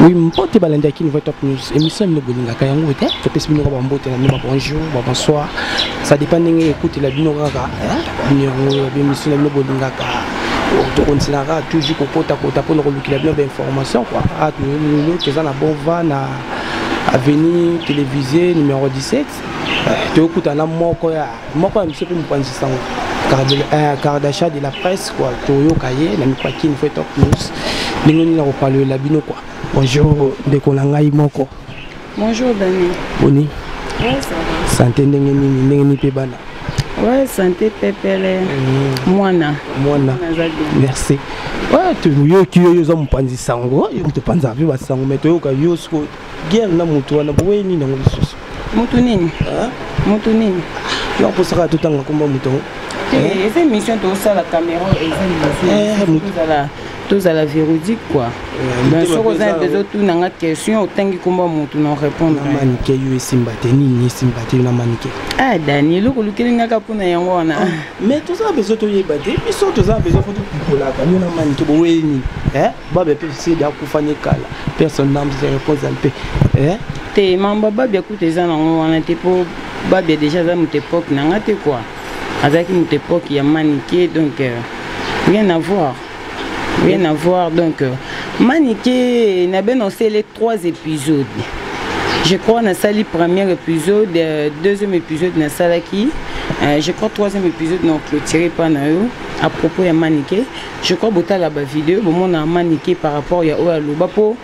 Oui, mbote balandi ya Kin Top News. Émission bino bolingaka yango te. Topesi bino ba mbote na bino ba bonjour, ba bonsoir. Ça dépend ndenge ekutela bino kaka. Bino yango ba émission na bino bolingaka. Tokontinaka toujours kokota kota mpona kolukela bino ba information quoi. Ah, toza na bon va na avenue télévisée numéro 17. Tokutana moko ya biso mpe mopanzi sango Kardashian de la presse quoi. Toyoka ye na micro ya Kin Top News. Ndenge nini nakopalolela bino quoi. Bonjour ndeko na ngai moko. Bonjour Dani. Boni? Ouais, ça va. Santé ndenge nini, ndenge nini mpe bana? Ouais, santé pepele. Mwana. Mwana. Merci. Ouais, toyoki yo oza mopanzi sango, yo moto opanzaka mpe basango, mais toyoka yo siko guerre na moto wana boye nini yango lisusu? Moto nini? Moto nini? Yo aposaka totanga komba moto yango. Eza émission tosala, caméra eza liboso, tozala véridique quoi. Donc soki oza besoin otunanga question, otangi komba motu na répondre. Manike, yo esimba te, nini esimba te na Manike? Ah Dani, eloko olukeli ngaka mpona yango wana? Mais toza besoin toyeba te, biso toza besoin fo topipolaka yo na Manike boyei nini. Babe mpe sede akufa ne kala, personne n'âme se repose mpe. Te, mambo Babia kuta eza nango wana te, mpo Babia déjà aza moto époque na nga te quoi. Azalaki moto époque ya Manike, donc rien à voir, rien à voir. Donc Manike na be nosele trois épisodes, je crois. Nasali premier épisode, deuxième épisode nasalaki, je crois troisième épisode na clôturé mpa na yo à propos ya Manike. Je crois botala bavideo, bomona Manike par rapport ya oyo aloba, mpo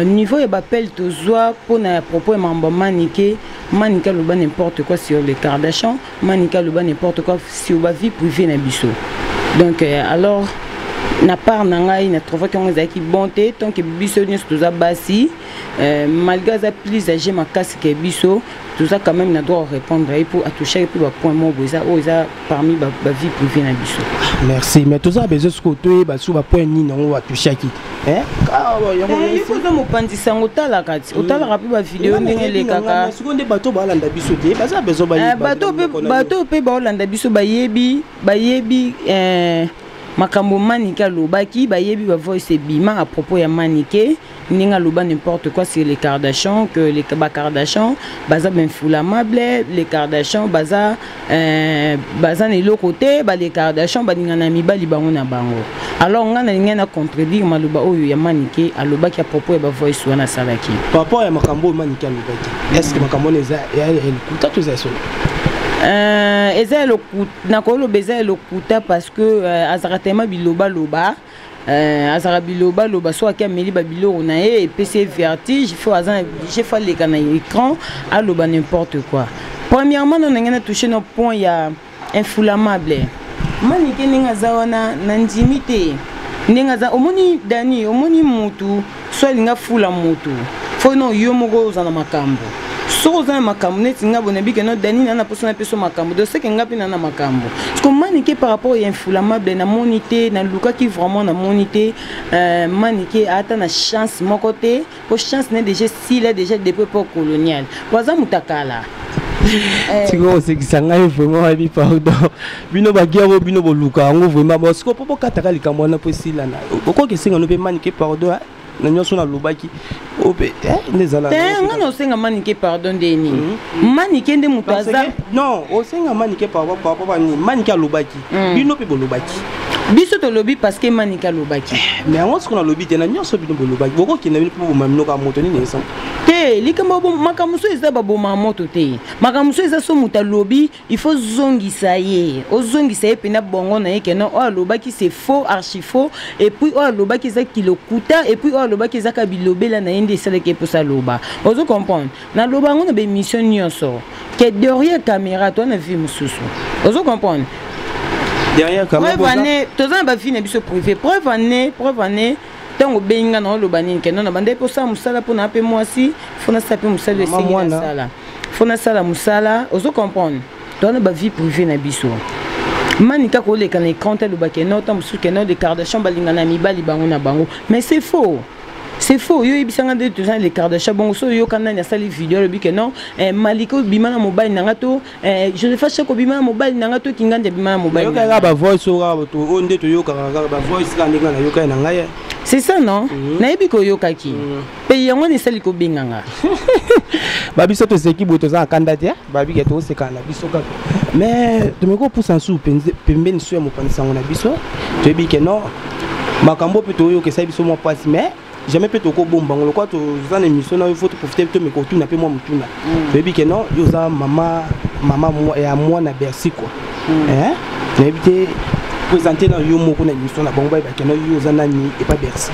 niveau ya bapele tozwa mpona ya propos ya mambo ya Manike. Manike aloba n'importe quoi sur les Kardashian, Manike aloba n'importe quoi sur bavie privée na biso. Donc alors na part na ngai, na trouvaki yango ezalaki bon te. Tant que biso nyonso toza basi, malgré aza plus âgé makasi ke biso, toza quand même na droit répondre ye, mpo atouchaki mpe bapoint moko eza oyo eza parmi bavie privée na biso. Merci, mais toza besoin sikoyo toyeba so bapoint nini yango atouchaki. Oza mopanzi sango, otalaka ti otalaka mpe bavideo ndenge elekaka. Sikoyo nde bato balanda biso te, baza besoin. Bato mpe baolanda biso bayebi, bayebi makambo Manike alobaki, bayebi bavoice ebima à propos ya Manike, ndenge aloba n'importe quoi sur les Kardashian, que les bakardashian baza bainflammable, les Kardashian baza baza na eloko te, bales Kardashian balingana na mibali bango na bango. Alors ngai nalingai na contredire maloba oyo ya Manike alobaki à propos ya bavoice wana asalaki. Par rapport ya makambo oyo Manike alobaki, est ce que makambo wana eza ya lokuta to eza ya solo? Eza ya lokuta, nakoloba eza ya lokuta parce que azalaka tellement bilobaloba, azalaka bilobaloba. So aki ameli babiloko na ye, epesi ye vertige, fo aza na obligé fo aleka na écran aloba n'importe quoi. Premièrement, no ndenge na touche no point ya inflammable, Manike ndenge aza wana, na ndimi te ndenge aza. Omoni Dani, omoni mutu so alinga fula mutu, fo no yo moko oza na makambo. Soki oza na makambo neti nga boye, nayebi ke no Dani na mposa napeso makambo, donc seke nga mpe na makambo. Parce que Manike, par rapport ya inflammable, namoni te, nalukaki vraiment, namoni te. Manike ata na chance moko te, po chance ne déjà esila déjà depuis époque coloniale, po aza moto akala. Sikoyo osekisa ngai vraiment, oyebi, pardon, bino baguerre oyo bino boluka yango vraiment. Bon, sikoyo mpo bokataka likambo wana mpo esila, na okoki esengano mpe Manike pardon na nyonso nalobaki oyo mpe nde ezala. Te, nga na osenga Manike pardon nde nini? Manike nde moto aza. Non, osenga Manike pardon par rapport nini Manike alobaki, bino mpe bolobaki. Biso tolobi parce que Manike alobaki. Mais yango sikoyo nalobi te, na nyonso bino bolobaki, bokokenda bino mpe boboma bino kaka moto nini esa. Te, likambo makambo mosusu eza baboma moto te. Makambo mosusu eza so moto alobi, il faut zongisa ye, ozongisa ye mpena bongo na ye ke non, oyo alobaki c'est faux, archi faux, et puis oyo alobaki eza kilokuta, et puis oyo alobaki ezaka bilobela na ye nde esalaki ye mposa aloba. Ozo comprendre, naloba yango na baémission nyonso ke derrière caméra toza na vie mosusu, ozo comprendre. Derrière caméra. Preuve ane, toza na bavie na biso privé. Preuve ane, preuve ane, ntango obengi nga na oloba nini ke non, na bandaki mposala mosala mpo na mpe mwasi, fo nasala mpe mosala esengi nasala, fo nasala mosala. Ozo comprendre, toza na bavie privé na biso. Mani kaka oleka na écran te, alobaki no ta mosusu ke no, les Kardashian balingana na mibali bango na bango, mais c'est faux, c'est faux. Yo oyebisanga nde toza les Kardashian bongo. So oyoka nani asali video alobi ke non, Malika obima na mobali na nga to Josepha Shek obima na mobali na nga to Kingandi abima na mobali? Nayokaka bavoice oyo kaka oyo nde toyokaka kaka bavoice kaka ndenge nayokaki na ngai. C'est ça, non? Nayebi koyokaki mpe yango wana esali kobenga nga. Babiso toseki boye, toza na kanda te. Babike tosekana na biso kaka, mais tomeki kopusa nsu pembeni so ya mopanzi sango na biso. Toyebi ke non, makambo mpe toyoka esali biso mwa mpasi, mais jamais mpe tokobomba ngo. Lokola toza na émission na yo, faut toprofite, tomeka kotuna mpe mwa motuna. Toyebi ke non, yo oza mama ya mwana Bercy quoi. Nayebi te, présente na yo moko na émission na bango, bayebake no yo oza nani epa Bercy.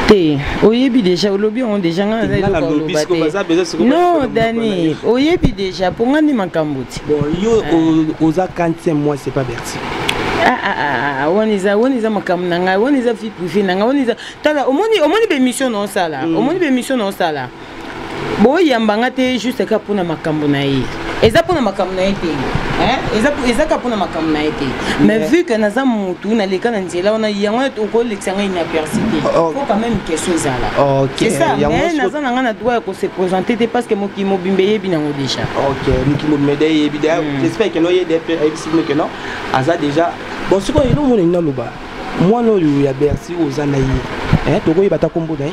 Te, oyebi déjà, olobi yango déjà. Nga naza eloko oloba te. Non, Dani, oyebi déjà mpo nga nde makambo ti. Bon, yo oza quantième mois, c'est pas Bercy? Wana eza makambo na ngai, wana eza vie privée na ngai. Wana eza, tala, omoni baémission na osala, omoni baémission na osala, boyamba nga te juste kaka mpona makambo na ye. Eza mpona makambo na ye te, eza kaka mpona makambo na ye te, mais vu que naza motu naleka na nzela wana, yango okolekisa ngai inaperçu te. Faut quand même question ezala, c'est ça. Mais naza na ngai na droit ya kose présenter te, parce que mokili mobimba eyebi nango déjà. Ok, mokili mobimba eyebi. J'espère que no ye ayebisi bino ke non, aza déjà bon. Sikoyo eloko mona nini naloba, mwana oyo ya Bercy oza na ye, tokoyeba ata kombo na ye?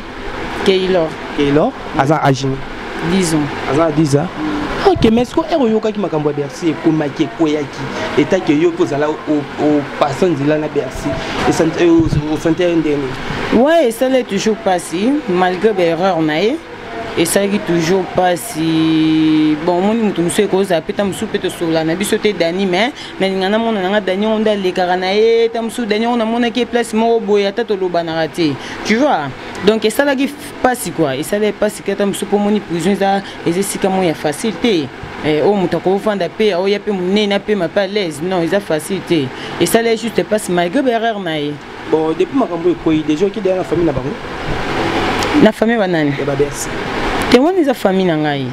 Keylor. Keylor aza âgé? 10 ans. Aza na 10 ans, ok. Mais siko ere oyokaki makambo ya Bercy ekomaki, ekweyaki, etake yo mpe ozala opasa nzela na Bercy, osante ndenge? Ouais, esalaki toujours mpasi malgré baerreur na ye, esalaki toujours mpasi. Bon, omoni moto mosusu ekozala mpe ta mosusu mpe tosolola na biso te, Dani, mais nalinga namona nanga Dani yango nde alekaka na ye. Ta mosusu Dani yango namonaki ye place moko boye, ata tolobanaka te, tu vois. Donc esalaki mpasi quoi, esalaki mpasi ke ata mosusu mpo omoni prison eza esika moko ya facile te. Oyo moto akovanda mpe aoya mpe monene apema mpe à l'aise, non, eza facile te. Esalaki juste mpasi malgré baerreur na ye. Bon, depuis makambo ekoyi déjà, oki deya na famille na bango? Na famille banani? Ya baBercy. Te, wana eza famille na ngai,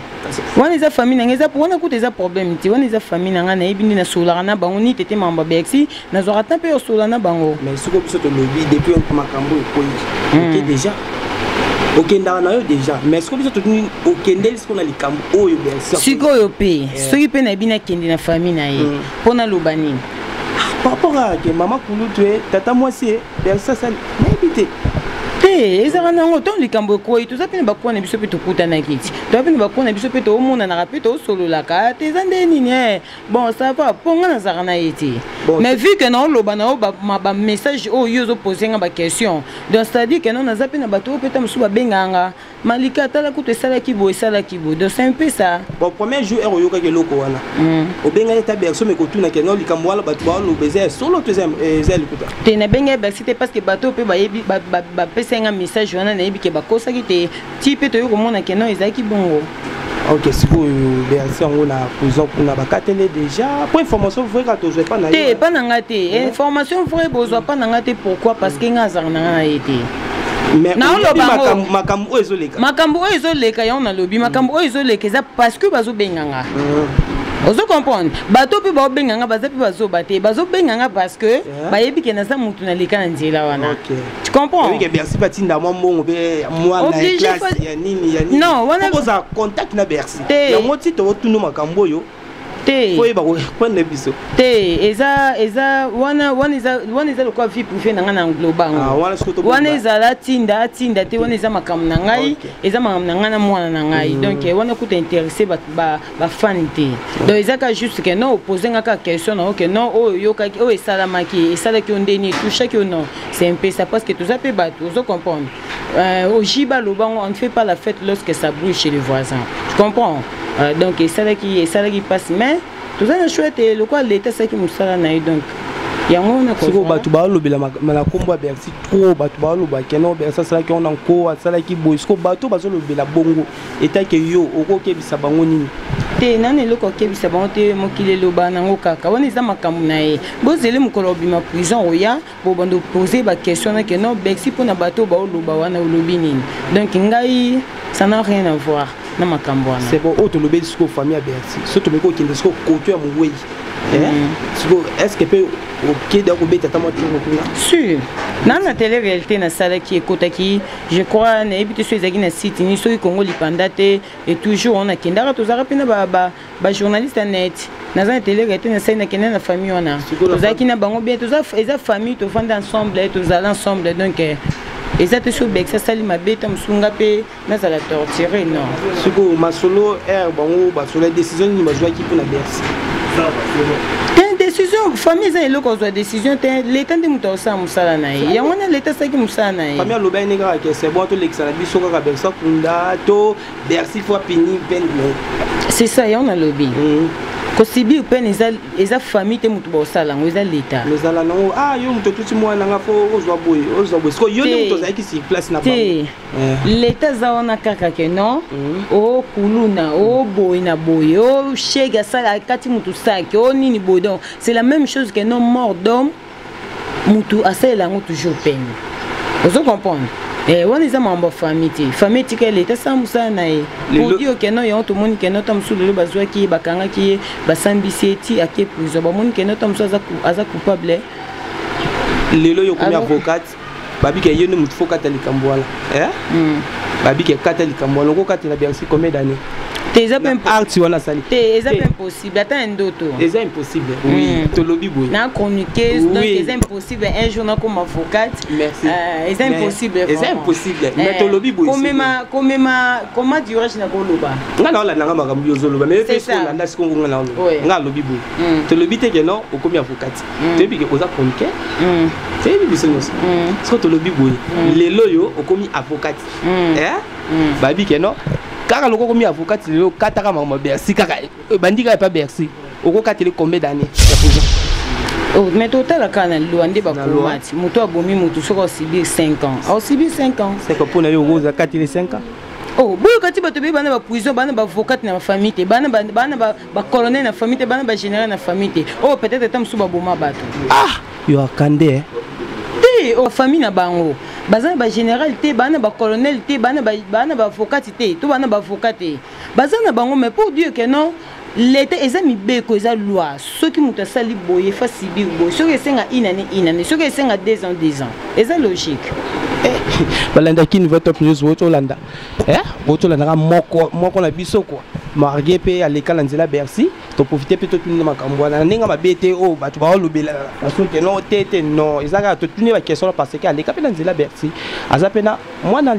wana eza famille na ngai, eza wana kuta eza problème te. Wana eza famille na ngai, nayebi nde nasololaka na bango ni tete makambo ya Bercy, nazwaka ta mpe osolola na bango. Mais soki biso tolobi, depuis makambo ekoyi, oke déjà, okendaka na yo déjà, mais soki biso totuni, okendeli sikoyo na likambo oyo Bercy? Sikoyo mpe soki mpe nayebi nakende na famille na ye, mpo naloba nini? Par rapport à ke mama kulutu e tata mwasi e Bercy asali, nayebi te. Te, ezalaka nango ntango likambo ekwei, toza mpe na bakuwa na biso mpe tokutanaki ti, toza mpe na bakuwa na biso mpe toomonanaka mpe toosololaka te. Eza nde nini? Bon, ça va, mpo nga nazalaka na ye te, mais vu que naoloba na yo bamessage oyo yo ozopose nga baquestion, donc c'est à dire que non, naza mpe na bato oyo mpe ta mosusu babengaka nga: "Malika, tala kutu esalaki boye, esalaki boye." Donc c'est un peu ça. Bon, premier jour ere oyokaki eloko wana, obengaki ata Bercy, me kotunaki no likambo wana bato baoloba eza ya solo to eza ya likuta? Te, nabengaki Bercy te, parce que bato mpe bayebi, bapesaki nga message wana, nayebi ke bakosaki te. Ti mpe toyoki komona ke non, ezalaki bongo. Ok, sikoyo Bercy yango na prison kuna, bakatele déjà po information vrai kaka tozwa epa na te? Epa na nga te, information vrai bozwa pa na nga te. Pourquoi? Parce que nga azalaka na nga na ye te. Naoloba makambo oyo ezoleka. Makambo oyo ezoleka, yango nalobi. Makambo oyo ezoleka eza parce que bazobenga nga, ozo comprendre? Bato mpe baobenga nga, baza mpe bazoba te, bazobenga nga parce que bayebi ke naza motu naleka na nzela wana, tu comprends? Bercy batinda mwa mbongo mpe mwana classe ya nini ya nini? Non, wana kozala contact na Bercy yango ti tokotuna makambo oyo. Te. Oyeba koprendre biso. Te, eza wana eza lokola vie privée na ngai na engloba ngo. Wana ezala atinda atinda te, wana eza makambo na ngai, eza makambo na ngai na mwana na ngai. Donc wana kuta intéressé bafani te. Donc eza kaka juste ke non, opose nga kaka question na yo ke non, oyo oyokaki, oyo esalamaki, esalaki yo ndeni, etouchaki yo? Non, c'est un peu ça, parce que toza mpe bato, ozo comprendre? Ojiba alobango: "On ne fait pas la fête lorsque ça brûle chez les voisins", tu comprends? Donc esalaki mpasi, mais toza na choix te, lokola leta asalaki mosala na ye, donc yango wana. Sikoyo bato baolobela na nkombo ya Bercy trop, bato baoloba keno Bercy asalaki yango na nko, asalaki boye. Sikoyo bato bazolobela bongo, etake yo okokebisa bango nini? Te, nani eloko akebisa bango te. Mokili eloba nango kaka, wana eza makambo na ye. Bozele mokolo obima prison, oya bobanda opose baquestion na ke non, Bercy, mpona bato baoloba wana olobi nini? Donc ngai, ça n'a rien à voir na makambo wana. C'est bon. Oyo tolobeli sikoyo famille ya Bercy, so tomeki kokende sikoyo koto ya mowei sikoyo, est ce que mpe okende akobeta ata mwa toko kuna? Sûr, na télé réalité nasalaki, ekotaki, je crois, nayebi te so ezalaki na site nini, soki Kongo Lipanda te. Et toujours on akendaka, tozalaka mpe na bajournaliste ya net. Naza na télé réalité, nasali, nakende na famille wana, tozalaki na bango bien. Eza famille, tovanda ensemble, tozala ensemble, donc Eza te so Bercy asali mabe, ta mosusu nga mpe nazala torturé, non. Sikoyo masolo aire bango basolo ya décision nini bazwaki mpona Bercy? Te, décision, famille eza eloko azwa décision te. Leta nde moto akosala mosala na ye. Yango wana leta asalaki mosala na ye. Famille alobaki nde kaka ke c'est bon, tolekisa na biso kaka Bercy akunda to Bercy faut apini peine. C'est ça, yango nalobi. Kosubir peine eza famille te moto baosala yango, eza leta. Ezala nango, ah, yo moto otuti mwana nanga, faut ozwa boye, ozwa boye. Sikoyo yo nde moto ozalaki sur place na bango. Te, leta aza wana kaka ke non, o kuluna, o boye na boye, o shege asala akati mutu saki, o nini boye. Donc c'est la même chose que non, mort d'homme, mutu asalela yango toujours peine. Ozo comprendre? Wana eza makambo ya famille te. Famille etika leta asala mosala na ye. Pour dire ke non, yango tomoni ke non, ta mosusu lelo bazwaki ye, bakangaki ye, basambisi ye ti ake prison, bamoni ke non, ta mosusu aza coupable. Lelo yo komi avocate, babike ye nde motu faut kata likambo wana. Babike kata likambo wana, okokatela Bercy combien d'année? Te, eza mpe acte wana asali. Te, eza mpe impossible, ata ya ndoto. Eza impossible, oui. Tolobi boye. Na chroniqueuse, donc eza impossible un jour nakoma avocate. Merci. Eza impossible. Eza impossible, mais tolobi boye. Komema, komema, comment dirais-je, nakoloba. Nga na olandanga makambo yo ozoloba, mais mpe soki olanda sikoyo, nga na oloba, nga alobi boye. Tolobi te ke non, okomi avocate. Toyebi ke oza chroniqueur, toyebi biso nyonso. Soki tolobi boye, lelo oyo okomi avocate, bayebi ke non, kaka loko okomi avocate lelo, kataka makambo Bercy, kaka bandi kaka epa Bercy, okokateli combien d'année ya prison? Oh, mais totala kaka na loi nde bakoma ti moto abomi motu, soki asubir 5 ans, asubir 5 ans. 5 ans, mpona yo okoza kateli 5 ans? Oh, boyoka ti bato beye, bana baprison, bana baavocate na bafamille te, bana bacolonel na famille te, bana bagénéral na famille te. Oyo peut-être ata mosusu baboma bato. Ah, yo akande. Te, oyo famille na bango baza na bagénéral te, bana bacolonel te, bana baavocate te, to bana baavocat te, baza na bango. Mais pour dire que non, leta eza mibeko, eza loi. Soki moto asali boye, faut subir boye. Soki esenga une année, une année. Soki esenga 2 ans, 2 ans. Eza logique. Balandaki Niveau Top News, botolanda, botolandaka moko moko na biso kua marge mpe aleka na nzela Bercy. Toprofite mpe totuni makambo wana na ndenge mabe te oyo bato baolobela façon ke non, te te, non. Eza kaka totuni baquestion parce que aleka mpe na nzela Bercy, aza mpe na mwana,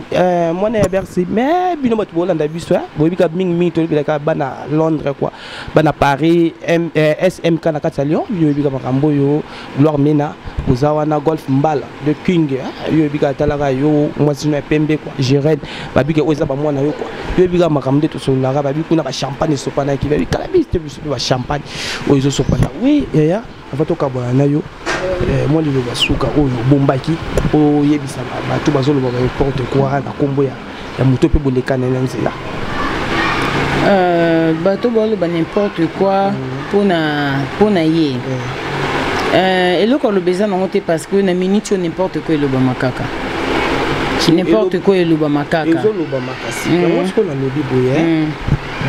mwana ya Bercy. Mais bino bato bolanda biso, boyebi kaka mingimingi tolobelaka bana Londres quoi, bana Paris, SMK na kati ya Lyon. Bino oyebi kaka makambo oyo. Gloire Mena oza wana, Golf Mbala de King, yo oyebi kaka, talaka yo mwasi no ya pembe quoi, Jérène, babike oyo eza bamwana yo quoi. Yo oyebi kaka makambo nde tosololaka. Babi kuna bachampagne esopanaki, babi kala biso te, biso mpe bachampagne oyo ezosopana. Oui yaya, avant tokabwana na yo, mwa liloba suka oyo obombaki oyebisa bato bazoloba ba n'importe quoi na nkombo ya moto mpe bolekana na nzela. Bato baloba n'importe quoi mpona ye, eloko aloba eza nango te, parce que na minute oyo n'importe quoi elobama kaka, n'importe quoi elobama kaka. Ezoloba makasi yango. Sikoyo nalobi boye,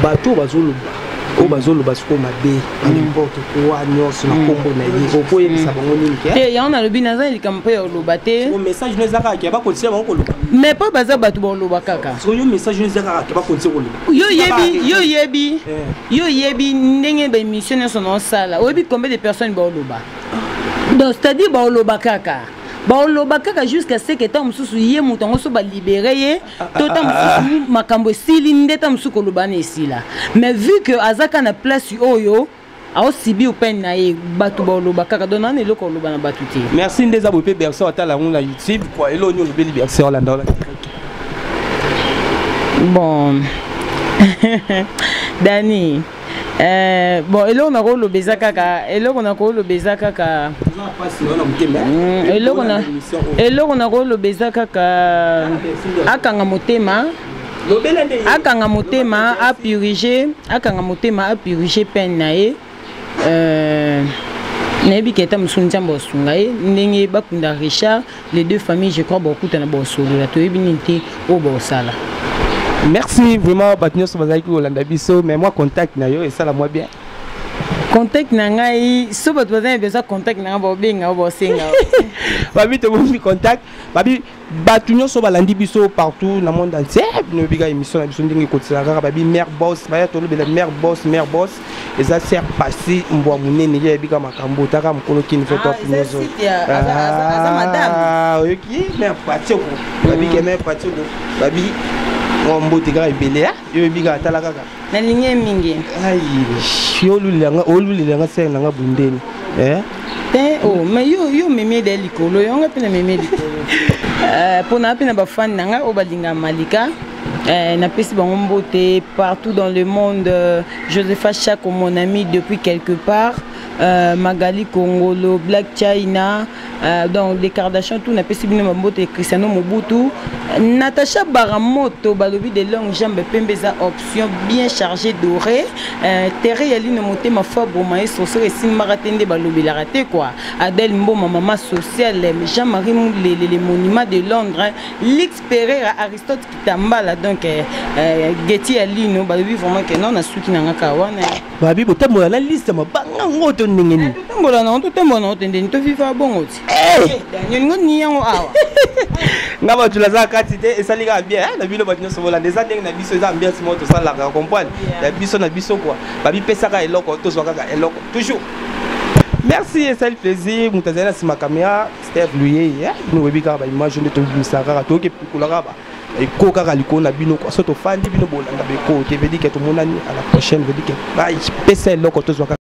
bato bazoloba, oyo bazoloba sikoyo mabe ba n'importe quoi nyonso na nkombo na ye, okoyebisa bango nini? Ke Te, yango nalobi, naza likambo mpe ya oloba te. Message no eza kaka ke bakontinue bango koloba. Mais mpo baza bato baloba kaka. Sikoyo yo, message no eza kaka ke bakontinue koloba. Yo yebi, yo yebi, yo yebi ndenge baémission nyonso naosala, oyebi combien de personnes baoloba. Donc c'est-à-dire baoloba kaka, baoloba kaka jusqu'à ce que ntango mosusu ye moto yango so balibere ye, to ntango mosusu makambo esili nde ntango mosusu koloba na esila. Mais vu que aza kaka na place oyo aosubir peine na ye, bato baoloba kaka. Donc nana eloko oloba na bato te. Merci. Nde eza boye mpe Bercy atala yango na YouTube quoi. Eloko nini olobeli Bercy olanda olanda? Bon, Dani, bon, eloko nakoloba eza kaka, eloko nakoloba eza kaka, eloko nakoloba eza kaka akanga motema, akanga motema, apurige, akanga motema, apurige peine na ye. Nayebi ke ata mosusu Nzambe asunga ye ndenge bakunda Richard, les deux familles, je crois, bakutana, bosolola. Toyebi nini te oyo bosala. Merci vraiment bato nyonso bazalaki kolanda biso. Mais moi, contact na yo esala mwa bien. Contact na ngai, so bato baza na besoin contact na ngai, baobenga o baosenga. Babi tobombi contact. Babi bato nyonso balandi biso partout na monde entier, bino bika émission na biso ndenge ekotisela kaka. Babi mare boss baya, tolobela mare boss. Mare boss eza ser pasi mbwa monene, ye ayebika makambo otaka mokolo kini fe top nyonso. Oyoki mare Patioko, babi ke mare Patioko, babi mwa mbote kaka ebele. Yo oyebi kaka, tala kaka. Nalingi ye mingi. Yo olulelanga, olulelanga sere nanga bundeni. Te, oh, mais yo memi ede likolo, yonga mpe na memi likolo mpona mpe na bafani na ngai oyo balingaka Malika. Napesi bango mbote partout dans le monde. Josepha Chako, mon ami depuis quelque part, Magali Kongolo, Black China, donc les Kardashian tout, napesi bino bambote. Cristiano Mobutu, Natacha Baramoto, balobi de longue jambe pembe eza option bien chargé doré. Terre ya lino motema Fabro Maestro, soki esimbaka te nde balobelaka te quoi. Adèle Mboma, mama sociale, Jean-Marie Mulele, le monument de Londres, Lix Pereira, Aristote Kitambala, donc Geti ya lino, balobi vraiment ke non, nasuki na nga kaka wana. Babi botambola na liste mabanga ngo to ndenge nini? Totambola nango, totambola nango te, ndeni toviva bongo ti olingo ni yango awa. Nga bato naza kati te, esali kaka bien na bino bato nyonso bolanda. Eza ndenge na biso, eza ambiance moko tosalaka, comprendre ya biso na biso quoi. Babipesaka eloko, tozwa kaka eloko toujours. Merci, esali plaisir. Moto azali na nsima caméra, Steve Luyeye. Bino boyebi kaka baimage nde tobimisaka kaka, toyoki epikola kaka eko kaka likolo na bino quoi. So tofandi, bino bolanda beko te. Veut dire que tomonani à la prochaine. Veut dire que bye, pesa eloko tozwa kaka.